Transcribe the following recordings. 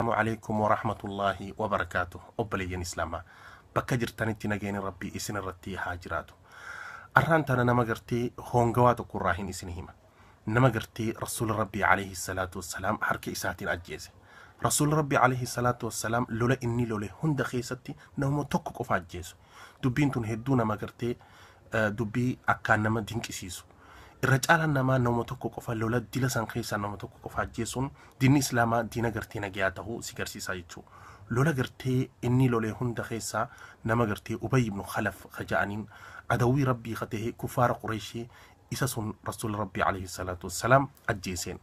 Assalaamu alaikum warahmatullaahi wabarakaatuh. Obboleeyyan Islaamaa, bakka jirtanitti nageenyi Rabbii isin irratti haa jiraatu. Arraan tana nama gartee hongawaa tokko irraa hin isin hima. Nama gartee Rasuula Rabbii alayhi salaatu wassalaam harka isaatiin ajjeese. Rasuula Rabbii alayhi salaatu wassalaam lola inni lole hunda keessatti nama tokko qofa ajjeesu. Dubbiin tun hedduu nama gartee dubbii akkaan nama dinqisiisu. Irra caalaan namaa nama tokko qofa lola dila san keessaa nama tokko qofa ajjeesuun diinni Islaamaa diina gartee nagayaa tahuu si garsiisaa jechuudha. Lola gartee inni lole hunda keessaa nama gartee Ubay ibn Khalaf ka ja'aniin adawwii Rabbii ka tahe kuffaara Qureeshii isa sun Rasuula Rabbii alayhi salaatu wassalaam ajjeeseen.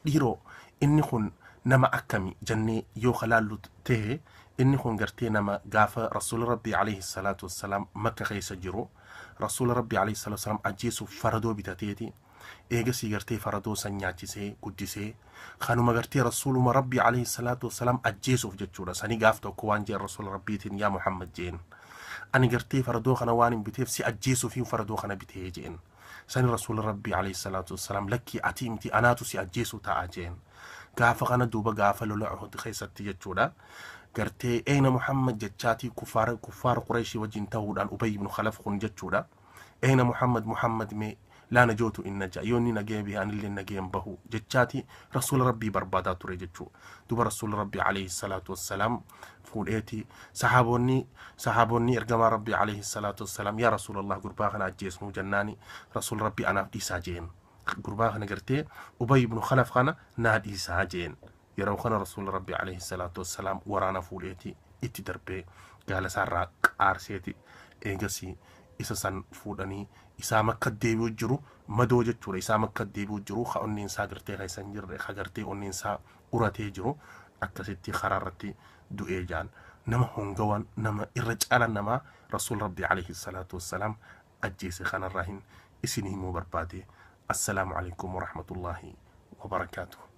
Dhiiroo, inni kun nama akkami jannee yoo ka laallu tahe, inni kun gartee nama gaafa Rasuula Rabbii alayhi salaatu wassalaam Makka keessa jiru Rasuula Rabbii alayhi salaatu wassalaam ajjeesuuf faradoo bitateeti. Eegasii gartee faradoo san nyaachisee guddisee kanuma gartee Rasuuluma Rabbii alayhi salaatu wassalaam ajjeesuuf jechuudha. Sanii gaaf tokko waan jeen Rasuula Rabbiitiin, yaa Muhammad jeen, ani gartee faradoo kana waan hin biteef si ajjeesuuf faradoo kana bitee jeen. Sani Rasuula Rabbii alayhi salaatu wassalaam, lakkii, ati miti, anaatu si ajjeesuu ta'a jeen. Gaafa kana duuba gaafa lola Uhud keessatti jechuudha. Gartee eena Muhammad jechaatii kuffaara Qureeshii wajjin ta'uudhaan Ubay ibn Khalaf kun jechuudha. Eena Muhammad, Muhammad mee, laa najootu in naja, yoo inni nagee bihe anillee nageen bahu jechaati Rasuula Rabbii barbaadaa ture jechuu. Duba Rasuula Rabbii alayhi salaatu wassalaam fuudheeti sahaabonni ergamaa Rabbii alayhi salaatu wassalaam, yaa Rasuulallah, gurbaa kana ajjeesnuu jennaani, Rasuula Rabbii anaaf dhiisaa jeen. Gurbaa kana gartee Ubay ibn Khalaf kana naa dhiisaa jeen. Yeroo kana Rasuula Rabbii alayhi salaatu wassalaam waraana fuudheeti itti darbee gaala isaarraa qaarseeti. Eegasii isa san fuudhanii isaa Makka deebi'u jiru madoo jechuudha. Isaa Makka deebi'u jiru ka onneen isaa gartee keessa hin jirre, ka gartee onneen isaa uratee jiru, akkasitti karaa irratti du'ee jaan. Nama hongawaan, nama irra caalan namaa Rasuul Rabbii alayhi salaatu wassalaam ajjeese kanarraa hin isin himuu barbaade. Assalaamu alaikum warahmatullaahi wabarakaatuh.